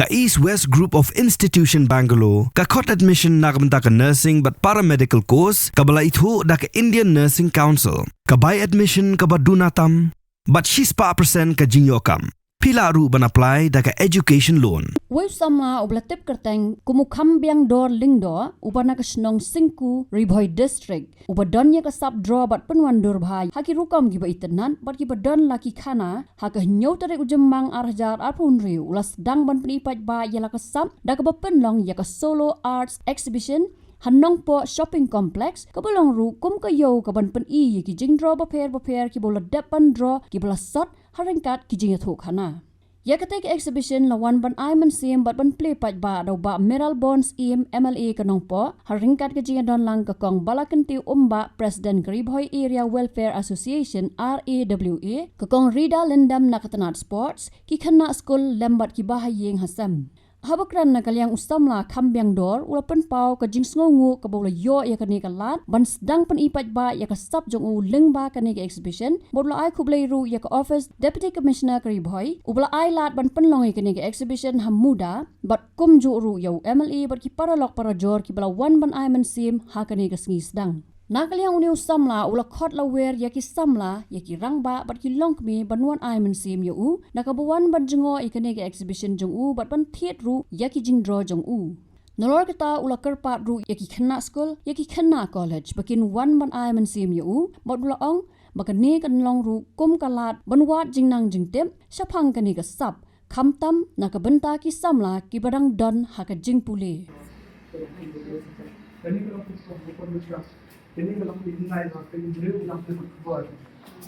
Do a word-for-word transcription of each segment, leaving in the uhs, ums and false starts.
Ka East West Group of Institution Bangalore ka khot admission na ka bynta ka nursing bad paramedical course kaba la ithuh da ka Indian Nursing Council. Ka bai admission kaba duna tam bad shispah percent ka jingïoh kam. Phi lah ruh ban apply da ka education loan. Wei u samla uba la tip kyrteng kum u Khambiangdor Lyngdoh, uba na ka shnong Singku, Ri Bhoi District, uba don ïa ka sap draw bad pynwandur bha ha ki rukom kiba itynnad bad kiba don la ki khana, ha ka hynñiew tarik u Jymmang ar hajar arphew hynriew u la sdang ban pyni paidbah ïa la ka sap da kaba pynlong ïa ka Solo Arts Exhibition ha Nongpoh Shopping Complex, kaba long ruh kum ka ïew kaban pyni ïa ki jingdraw bapher bapher kiba u la dep ban draw kiba la sot ha ryngkat ki jingïathuhkhana. Ïa katei ka exhibition la wan ban ai mynsiem bad ban plie paidbah da u Bah Mayralborn Syiem, M L A ka Nongpoh, ha ryngkat ka jingïadonlang ka Kong Balakyntiew Umbah, President ka Ri Bhoi Area Welfare Association, R A W A, ka Kong Rida Lyndam na ka tnat Sports, ki khynnah skul lem bad ki bahaïing ha sem. Haba kren na ka liang u samla Khambiangdor u la pynpaw ka jingsngewnguh kaba u la ïoh ïa kane ka lad ban sdang pyni paidbah ïa ka sap jong u lyngba kane ka exhibition, bad u la ai khublei ruh ïa ka office Deputy Commissioner ka Ri Bhoi uba la ai lad ban pynlong ïa kane ka exhibition ha MUDA, bad kumjuh ruh ïa u M L A bad ki paralok parajor kiba la wan ban ai mynsiem ha kane ka sngi sdang. Na ka liang une u samla u la khot lawer ïa ki samla, ïa ki rangbah bad ki longkmie ban wan ai mynsiem ïa u, da kaba wan ban jngoh ïa kane ka exhibition jong u bad ban thied ruh ïa ki jingdraw jong u. Nalor kata u la kyrpad ruh ïa ki khynnah skul, ïa ki khynnah college ba kin wan ban ai mynsiem ïa u, bad u la ong ba kane kan long ruh kum ka lad ban wad jingnang jingtip shaphang kane ka sap, khamtam na ka bynta ki samla kiba dang don ha ka jingpule.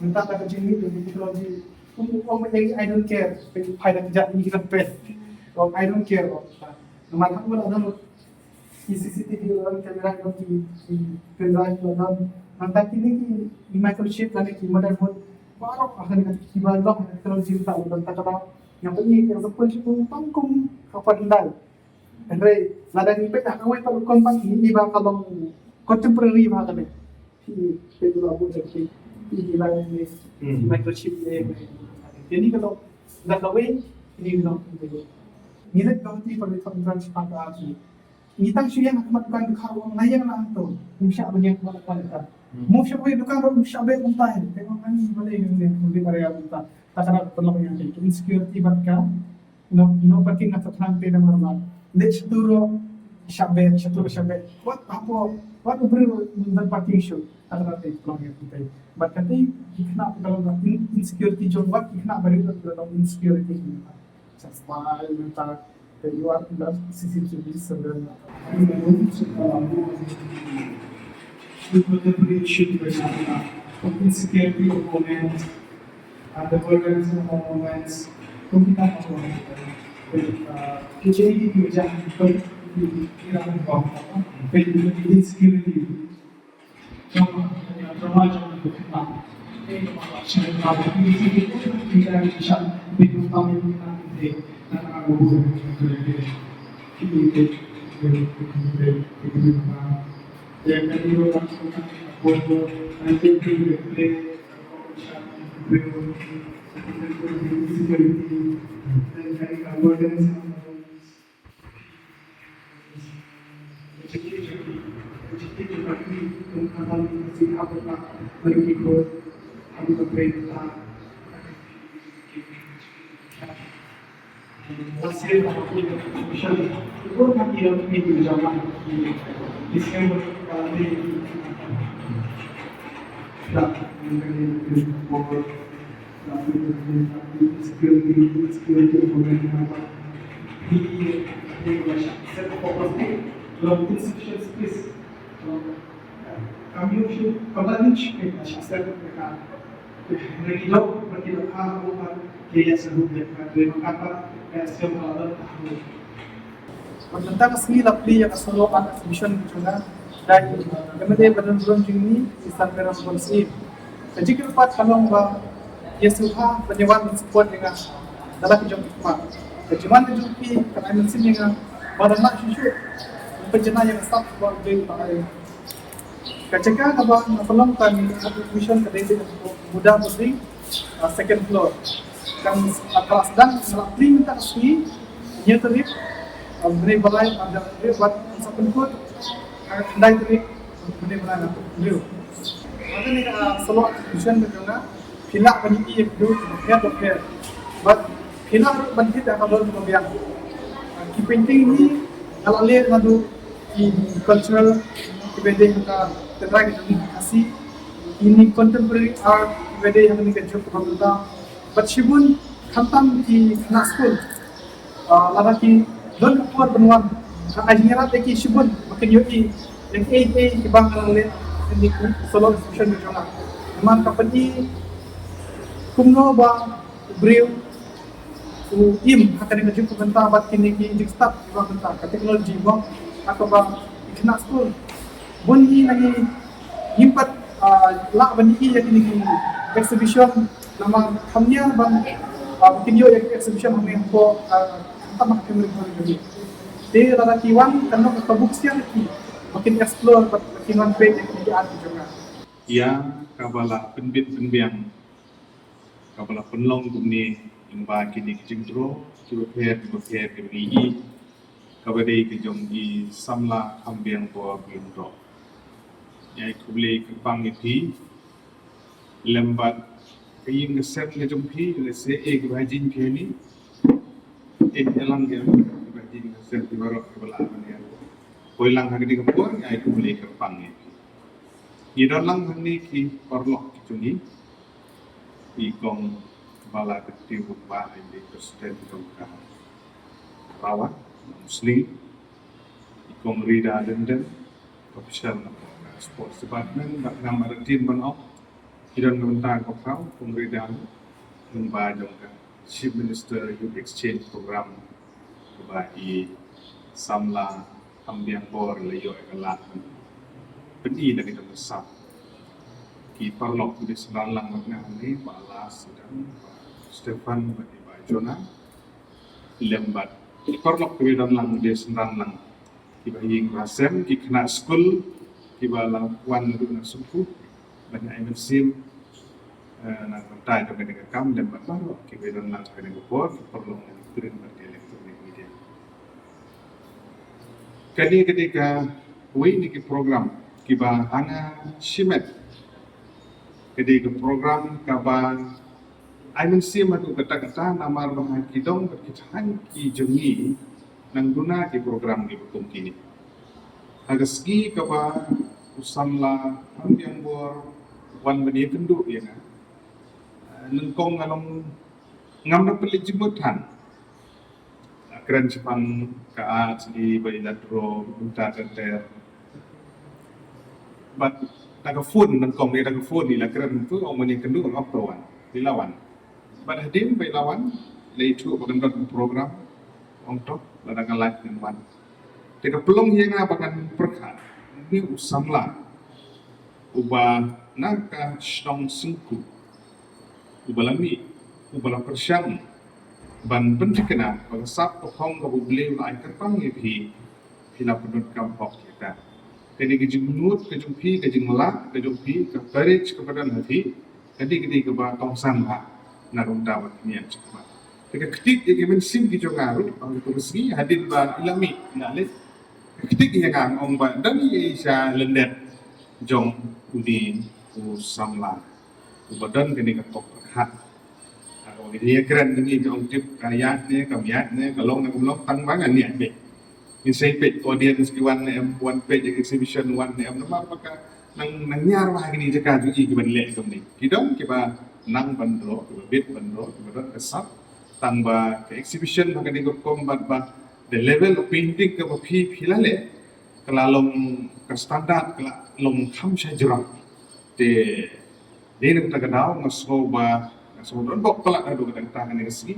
Mynta ka jingmut jong technology, kum u ong ba ïa I don't care, phi phai da kjat ïa ki dang pet. Ong I don't care, ong. Namar ha u la don ki C C T V, la don camera, la don ki, ki pendrive, la don. Mynta kine ki microchip lane ki motherboard, baroh ha kane ka kiba long ha technology mynta, la don. Ta ka dei nga pynïaid example shuh tang kum ka phone Hyundai. Hynrei lada ngi peit ha kawei pat u company, ngi i ba ka long contemporary ba kane. Phi peit u la buh da ki, phi, phi la ne, Hmm. microchip ne. Kine ki long da kawei, kine ki long. Ngi leit ka hoti pat, leit pat branch pat ka hoti. Ngi tang shu ïeng ha khmat dukan, dkhar u ong, la ïeng na hangto. Um shah ban ïeng ha khmat dukan. Hmm. Move shawei dukan ruh um shah beh kumta hi. Te ong ani balei ngi ne, kumta area kumta. Ta ka dei pynlong ïa ki insecurity bad ka no, no parking na ka thang te namar ba leit shatu ruh shah beh, shatu ruh shah beh. Wat hapoh, wat u briew un don parking shuh. Ta ka dei pynlong ïa ki te. Bad kata ki khynnah ka long in-, insecurity jong wat ki khynnah ba ri ka long insecurity. Sa spah mynta ka yuar ka C C T V surveillance. Insecurity of women and the violence of women. Kita, uh, kita ini juga insecurity. Bad mynta ka sngi la plie ïa ka Solo Art Exhibition jong nga da i M L A ba don burom jong ngi, Mister Mayralborn Syiem. Ka jingkyrpad ka long ba ïa sngewbha ban ïa wan ban support ïa nga da la ki jong ki khmat. Ka jingwan ka jong phi kan ai mynsiem ïa nga ba lada nga shu shu pynjanai ïa ka sap ba u dei ba ai. Ka jaka kaba nga pynlong ka exhibition ka dei dei MUDA building, ah, second floor. Kan, ah, ka la sdang, ka la plie mynta ka sngi. Hynñiew tarik, ah, bnai ba lai, ah, da, eh, bad sa pynkut, ah, khyndai tarik, bnai ba lai, ah, hynriew. Haka ne ka, ah, solo exhibition ka jong nga, phi lah ban ïohi ïa ki briew kiba pher bapher. Bad phi lah ruh ban thied ïa ka dor kaba biang. Ah, ki painting hi, nga la leh naduh ki cultural, kiba dei ha ka tynrai ka jong ngi ki Khasi, kine contemporary art, kiba dei ha kane ka juk kaba mynta. Bad shibun khamtam ki khynnah skul. Ah, lada ki don ka por ban wan, nga ai jingïarap ïa ki shibun ba kin ïohi ïa kiei kiei kiba nga la leh ha kane ka solo exhibition ka jong nga. Namar ka pyni kumno ba u briew u im ha kane ka juk ka bynta bad kine ki jingstad kiba mynta, ka technology mo, ha kaba ki khynnah skul bun hi na ngi, ngim pat, ah, lah ban ïohi ïa kine ki exhibition, namar kham nia ban, ah, ba kin ïoh ïa ki exhibition hangne hapoh, ah, khamtam ha ka Khynroi Khynroi. Te lada ki wan, kan long ka buk siang ïa ki ba kin explore bad ba kin wan peit ïa kine ki art ki jong nga. Ïa kaba la pynbit pynbiang, kaba la pynlong kumne lyngba kine ki jingthrang kiba pher kiba pher kiba ngi ïohi, kaba dei ka jong i samla Kham Biang Bor Lyngdoh. Ïa i khublei kyrpang ïa phi lem bad ka ïing ka sem ka jong phi, lehse eh kiba ha jingpyni, eh ïalang ïa kiba ha jingpyni, kiba roh kiba la ban ïa poi lang ha kane ka por. Ïa i khublei kyrpang ïa phi. Ngi don lang hangne ki paralok ki jong ngi, i kong Bala Kyntew Bumba, i dei president jong ka Rawat Nongslin, i kong Rida Lynden, official na ka sports department, bad ngam ada tin ban ong, ki don ka bynta ka khraw, kong Rida, lyngba jong ka Chief Minister Youth Exchange Program, kaba i samla Kham Biang Bor la ïoh ïa ka lad ban pyni na ka jong ka sap. Ki paralok ki dei synran lang bad nga hangne, Bah Las, Bah Stephen, bad i Bah Jonah. Lem bad ki paralok ki dei don lang, ki dei synran lang, kiba ha ïing ba ha sem, ki khynnah skul kiba la wan naduh na Sungkuh ban ai mynsiem, eh, na ka bynta jong kane ka kam, lem bad baroh kiba don lang ha kane ka por, ki paralok na ka print bad ka electronic media. Kane ka dei kawei na ki program kiba ha nga shimet ka dei ka program kaba ai mynsiem haduh katta katta, namar ba ha ki dong bad ki thaiñ ki jong ngi nang duna ki program kiba kum kine. Ha ka sngi kaba u samla Kham Biang Bor wan ban ïakynduh ïa nga, nyngkong nga long, ngam da pynleit jingmut than. Kren shaphang ka art, i ba i la draw, mynta ka ter. Bad da ka phone, nyngkong da ka phone i la kren, to ong ban ïakynduh, ong ap to wan, i la wan. Bad hadien ba i la wan, la ïathuh ba kan don program, ong to, lada nga lait ngan wan. Te ka pynlong ïa nga ba ngan pyrkhat, une u samla uba na ka shnong Sungkuh, uba la mih, uba la pyrshang ban pynthikna ba ka sap ka phong kaba U Blei u la ai kyrpang ïa phi, phi la pyndonkam hok ïa ka. Kane ka jingmut ka jong phi, ka jinglah ka jong phi, ka courage kaba don ha phi, kane ka dei kaba tong san bha na ka bynta ba phin ïaid shakhmat. Te ka ktik ïa ki mynsiem ki jong nga ruh ha kato ka sngi, hadien ba i la mih, i la leit, ka ktik ïa nga, nga ong ba dang ïa i sha lyndet jong une u samla uba don kane ka pop pyrkhat. Ka ong ïa kren kane ka ong tip ka ïaid ne kam ïaid ne, ka long ne kam long, tang ba ngan ïaid beit. Ngin sa peit audience ki wan ne em, wan peit exhibition wan ne em, namar ba ka nang, nang ñiar bha kine ki jaka jong i kiban leh kumne. Ki dong kiba nang ban draw, kiba bit ban draw, kiba don ka sap, tang ba ka exhibition ba kane ka pom bad ba the level of painting kaba phi, phi la leh, ka la long ka standard, ka la long kham shai jrong. Te dei na kata ka daw nga sngew ba nga sngew don bok palat haduh katta katta kane ka sngi.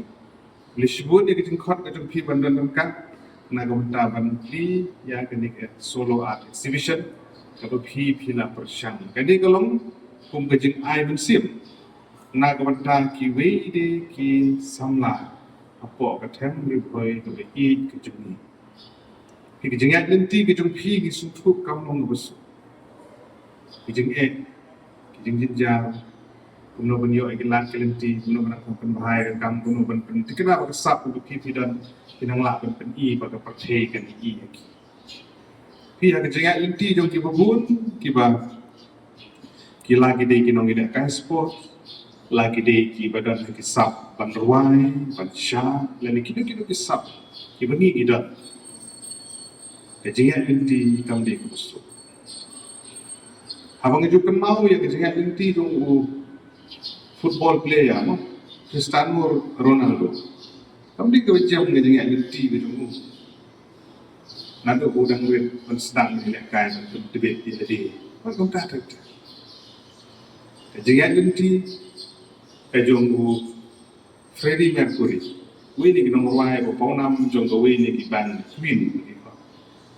Khublei shibun ïa ka jingkhot ka jong phi ban don ryngkat na ka bynta ban plie ïa kane ka solo art exhibition kaba phi, phi la pyrshang. Kane ka long kum ka jingai mynsiem na ka bynta kiwei de ki samla hapoh ka them Ri Bhoi kaba ïeit ka jong ngi. Phi, ka jingïaid lynti ka jong phi ngi sngewthuh kam long kaba suk. Ki jingeh, ki jingjynjar, Kumno ban ïoh ïa ki lad ki lynti, kumno ban nang pynbha ïa ka kam, kumno ban pynthikna ba ka sap ba phi phi don, phi nang lah ban pyni ba ka pyrthei kan ïohi ïa ki. Phi ha ka jingïaid lynti jong kiba bun, kiba ki la ki dei ki nongïalehkai sport, la ki dei kiba don ha ki sap ban rwai, ban shad, lane kino kino ki sap kiba ngi ki don. Ka jingïaid lynti kam dei kaba suk. Haba nga ju kynmaw ïa ka jingïaid lynti jong u football player mo, Cristiano Ronaldo. Kam dei kaba jem ka jingïaid lynti ka jong u. Naduh u dang rit ban sdang ïalehkai ban pyntbit ïa lade. Wat kumta te. Ka jingïaid lynti ka jong u Freddie Mercury, uwei na ki nongrwai ba pawnam jong kawei na ki band Queen.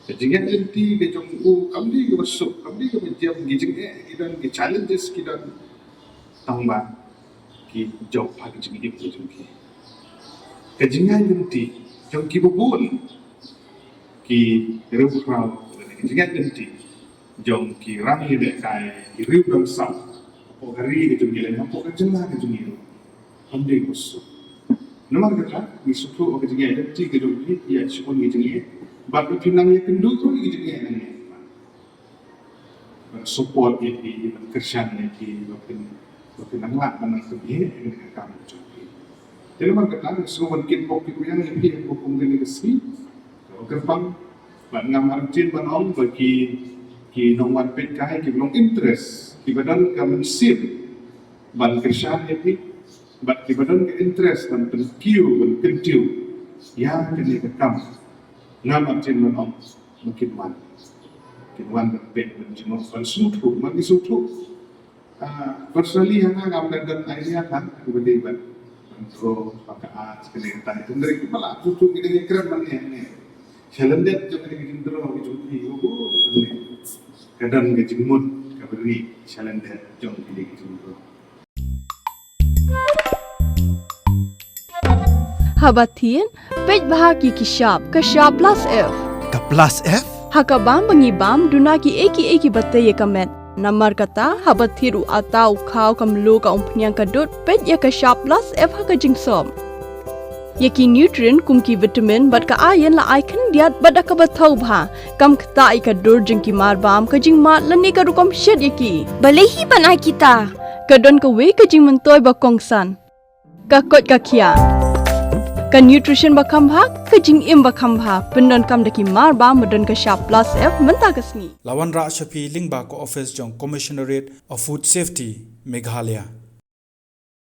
Ka jingïaid lynti ka jong u kam dei kaba suk, kam dei kaba jem, ki jingeh ki don, ki challenges ki don. Tangba ki jop ha ka jingim ka jong ki. Ka jingïaid lynti jong kiba bun ki riewkhraw, ka jingïaid lynti jong ki rangïalehkai, ki riew dong sap, hapoh ka ri ka jong ngi lane hapoh ka jylla ka jong ngi ruh kam dei kaba suk. Namar kata ngi sngewthuh ba ka jingïaid lynti ka jong phi ïa shibun ki jingeh, bad ba phi nang ïakynduh ruh ïa ki jingeh nangne. Ban support ïa phi, ban kyrshan ïa phi, ba phin, ba phin nang lah ban nang pynheh ïa ka kam ka jong phi. Te namar kata ngi sngewbha ban kit bok kit biang ïa phi hapoh kum kane ka sngi kaba kyrpang. Bad ngam artatien ban ong ba ki, ki nongwan peitkai kiba long interest, kiba don ka mynsiem ban kyrshan ïa phi, bad kiba don ka interest ban pynkiew, ban kyntiew ïa kane ka kam, ngam artatien ban ong ba kin wan. Kin wan ban peit, ban jngoh, ban sngewthuh, ban sngewthuh. Ah, personally ha nga ngam don idea tang kaba dei ban, ban draw, ban ka art, kane kata. Hynrei kumba la sngewthuh ki dei ki kren ban ne ne. Shalyndet jong kane ka jingdraw ka jong phi, oh, oh, kane. Ka don ka jingmut kaba ri shalyndet jong kane ka jingdraw. Haba thied, peit bha ki ki shap, ka shap plus F. Ka plus F? Ha ka bam ba ngi bam, duna kiei kiei kiba tei ïa ka met. Namar kata, haba thied u atta u khaw, ka mluh, ka umphniang, ka dud, peit ïa ka shap plus F ha ka jingsop. Ïa ki nutrient kum ki vitamin bad ka iron la ai khyndiat bad da kaba thaw bha. Kam ktah ïa ka dur jong ki mar bam, ka jingmad lane ka rukom shet ïa ki. Balei hi ban ai kita? Ka don kawei ka jingmyntoi ba kongsan. Ka koit ka khiah. Ka nutrition ba kham bha, ka jingim ba kham bha. Pyndonkam da ki mar bam ba don ka shap plus F mynta ka sngi. La wanrah sha phi lyngba ka office jong Commissionerate of Food Safety, Meghalaya.